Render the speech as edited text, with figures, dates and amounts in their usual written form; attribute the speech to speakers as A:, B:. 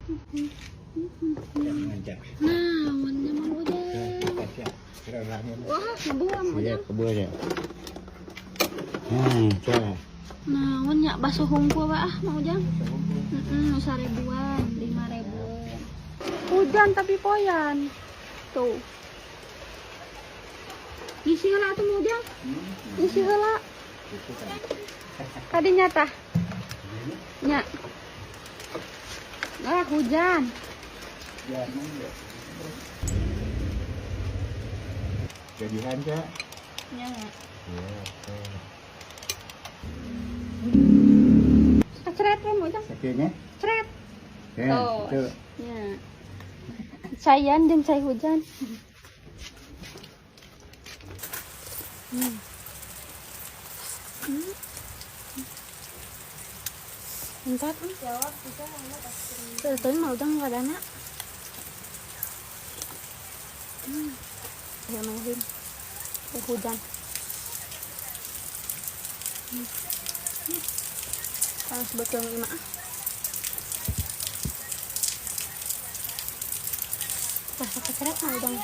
A: Nah, Mang Ujang. Wah, kebuang Ujang.
B: Kebun ya.
A: Nah, nya bakso hungkul ah, Mang Ujang. Heeh, 1000-an, 5000. Hujan tapi poyan. Tuh. Ngisi heula atuh Mang Ujang. Ngisi heula. Tadi nyata. Nya. Ah, hujan.
B: Gajihan, Kak?
A: Nya.
B: Iya, oke.
A: Keceret we Mang Ujang.
B: Sakinya?
A: Ceret.
B: Ya,
A: Tuh.
B: itu.
A: Nya. Cayan jeung cai hujan. Bentar. Tuh, mau dong nggak dana. Ya main. Hujan. Kalau sebetulnya lima ah. Rasa keceret mau dong.